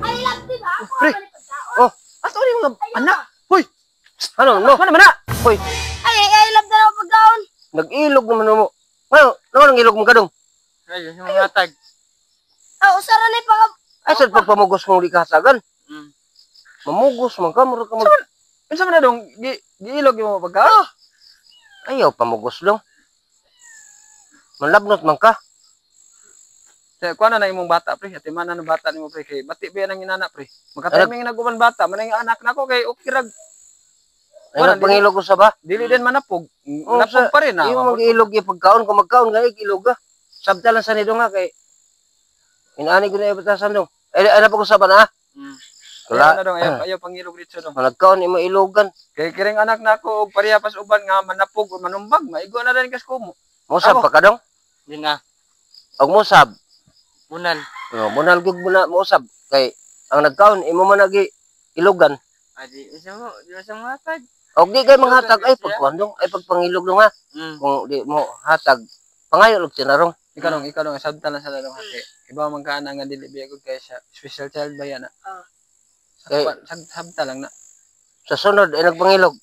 Ay, love di ba? Ako Pre. man ni pagkaon. Oh, Ato ni mga anak. Hoy, ano no? mana mana? Hoy, Ay, ay, ay, love na ako pagkaon. nag-ilog naman mo. Ano, ano nang ilog mo kadong? Ay, yung hatag. Ah, usara ni pag Ay, sad pagpamugos kung di ka hatagan. Mamugos man ka, mura ka mag. Unsa man na dong gi giilog yung mga pagkaon? Ah. Ayaw pamugos dong. Manlabnot man ka. Sa kuan na imong bata, pre, ati man na ng bata nimo, pre, kay bati ba nang inana, pre. Makatiming naguban bata, man ang anak nako kay okay rag Ay, Wala, nagpangilog ko sa ba? dili din manapog. Oh, Napog pa rin na. Iyo mag-ilog yung pagkaon, kung magkaon nga ilog ka. Sabta lang sa nido nga kay inaani ko na ibatasan dong. Ay, ay na pa ko sa ba na? Wala Wala. na dong, ayaw, ayaw pangilog dito dong. Nagkaon imo ilogan. Kay kiring anak nako og pareha pas uban nga manapog o manumbag, maigo na rin kas kumo. Mosab Ako. pa ka dong? Di na. Og mosab. Bunal. No, munal gyud mo na mosab kay ang nagkaon imo man nagi ilogan. Adi, isa mo, di sa mga hatag. Og di kay manghatag ay pagkuan dong, ay pagpangilog dong ha. Kung di mo hatag pangayo og tinarong. Ikaw dong sabta lang sa lalong hati. Iba man ka ana nga dili biya gud kay siya. Special child ba yan na? Ah. Kay- Sabta lang na. Sa sunod ay nagpangilog.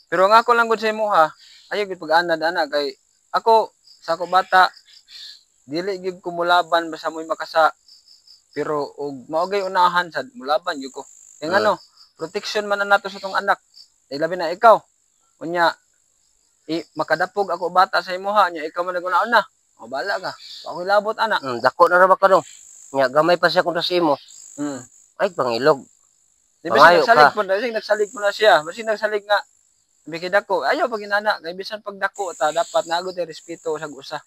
Pero ang ako lang gud sa imo ha, ayaw gud pag-anad ana kay ako sa ako bata dili gyud ko mulaban basta mo'y makasa. Pero og mao gay unahan sad mulaban gyud ko. Kay ngano, protection man na nato sa tong anak. Kay labi na ikaw. Unya i makadapog ako bata sa imuha nya ikaw man naguna-una. O bala ka. Ako labot ana. Dako na ra ba ka dong? Nya gamay pa siya kontra sa imo. Ay pangilog. Di ba Pangayo nagsalig ka. po na, basig nagsalig po na siya. Basig nagsalig nga biki dako. Ayaw pag inana, kay bisan pag dako ta dapat naagod ay respeto sa usa.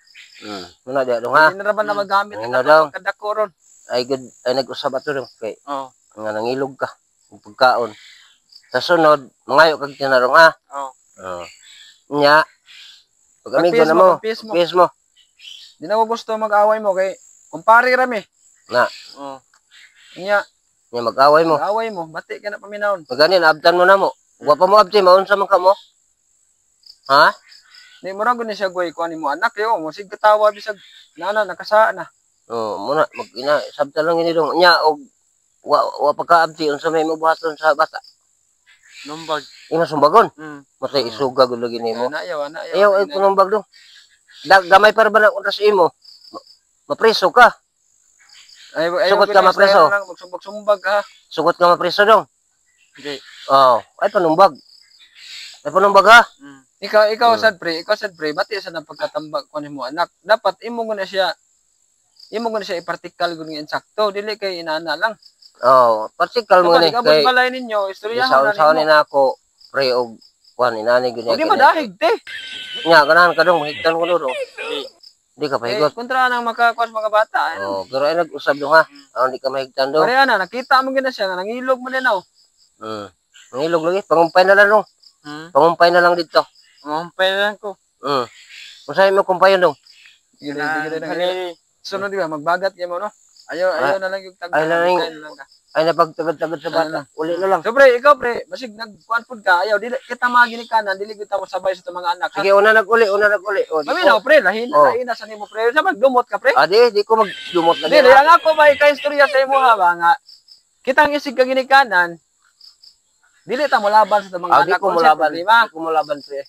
Muna di dong ha. Hindi na ra ba na magamit Ano ang daw? kadako ron. Ay good ay nag-usab ato dong kay Oh. nga nangilog ka og pagkaon. Sa sunod, mangayo kag tinarong ha. Oh. Oh. Nya pag amigo Pag-peace na mo, pag-peace mo. peace mo. Di na ko gusto mag-away mo kay kumpare rami. Na, Oh. Nya, nya mag-away mo. mag-away mo, bati ka na paminawon. Magani naabtan mo na mo. Wa pa mo abti, maunsa man ka mo? Ha? Di mo ra gud ni siya goy kuan nimo anak yo, mo sig katawa bisag nana nakasaa na. Oh, muna mag ina sabta lang ini dong. Nya og wa pa ka abti unsa may mabuhaton sa bata. Numbag. Ima sumbagon. Matay isuga gud lagi nimo. Ana ayaw, ana ayaw. Ayaw ay kunumbag dong. Gamay para ba na kontra sa imo? Mapreso ka. Ayaw, ayaw, Sugot ka, mapreso. Magsumbag-sumbag ka. Sugot ka mapreso dong. Di. Oh, ay panumbag. Ay panumbag ha. Ikaw sad pre, ikaw sad pre, bati sa nang pagkatambag kuan nimo anak. Dapat imo gud na siya ipartikal gud nga insakto, dili kay inana lang. Oh, partikal mo Dapat ni ikabot kay balay ninyo, istoryahon na isaon-saon nimo. ni nako pre og kuan inani gud O di madahig te. Nya ganahan ka dong, mahigtan ko dong. Di ka Eh, pahigot. kontra nang makakuan sa mga bata. Ay, Oh, pero ay nag-usab dong ha. Aron di ka mahigtan dong. Pareha na, nakita mo gid na siya nga nangilog mo din aw. Nangilog lagi, pangumpay na lang dong. Pangumpay na lang dito. Mahumpay na lang ko. Unsay mo kumpayon dong? Gili gili na. Halili. Sunod di ba magbagat gyud mo no? Ayaw ayaw na lang yung tag. Ay, na lang. na lang ka. Ay napagtagad-tagad sa bata. Uli na lang. So pre, ikaw pre, basig nagkuan pud ka, ayaw dili kita mga ginikanan, dili gyud ta mo sabay sa itong mga anak. ha? Sige, una nag-uli, una nag-uli. Oh, di Paminaw ko. pre, lahin Oh. lahin na sa nimo pre. Sa magdumot ka pre. Ah, di ko magdumot lagi. Dili ang ako ba kay istorya sa imo ha ba nga kitang isig ka ginikanan, dili ta molaban sa itong mga Ah, di anak. ko Unsay molaban. problema? Di ko molaban pre.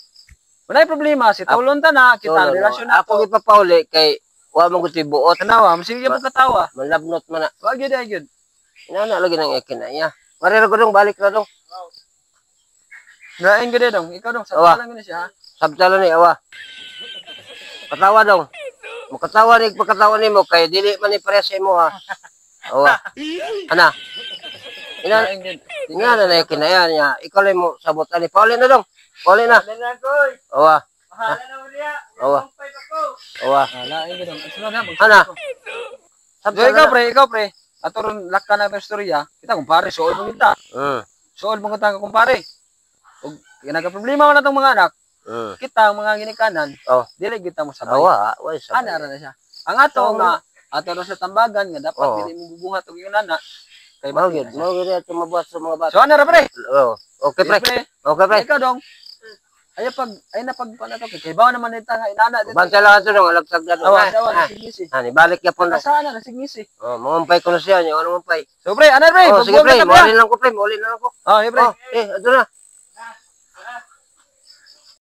Walay problema, si tulon ta na, kita ang Tulon, relasyon no. Ako na to. gipapauli kay wa man gud buot. Tanawa, sige mo katawa. Manlabnot man na. Wa gyud ay gyud. Inana lagi nang ikin na niya. Marira ko dong, balik na dong. Lain gyud dong, ikaw dong, sa Awa. lang gyud siya. ha? Sabta lang ni awa. Katawa dong. Makatawa ni pagkatawa nimo kay dili man ni pareha sa imo ha. Awa. Ana. Ina Lain gyud. ina na ikin na yan niya. Ikaw lang mo sabot ani. Pauli na dong. Pauli na. Bahala na ko. Awa. Bahala na mo niya. Awa. Mahumpay pa ko. Awa. Ah, lain gyud dong. Ang sunod ha, magsunod Ana. ko. Sabta So, ikaw na. pre, ikaw pre. Ato ron lakka na itong istorya. Kita kumpare, suod mo kita. Suod mo kita kumpare. Ug nagka-problema man atong mga anak, kita ang mga ginikanan, Oh. dili kita mo sabay. Awa, wa sabay. Ana ra na siya. Ang ato nga ato ra sa tambagan nga dapat Oo. dili mo bubuhat og ingon ana. Kay Mao bati gyud, na siya. mao gyud ato mabuhat sa mga bata. So ana ra pre. Oh, okay pre. Sige, Okay pre. Ikaw dong. Ay pag ay na pag pa na to kay kaybaw naman nita nga inana dito. Bantay lang ato dong, alagtag na dong. Awa, Ha? awa, Ha? nagsigisi. Ah, nibalik yapon dong. Kasana nagsigisi. Oh, mangumpay ko na siya, niya, ano mangumpay. So pre, ana pre, Oh, sige pagbuwag pre, na ta, pre. mauli lang ko pre, mauli na lang ko. Oh, pre. Oh, eh, ato na.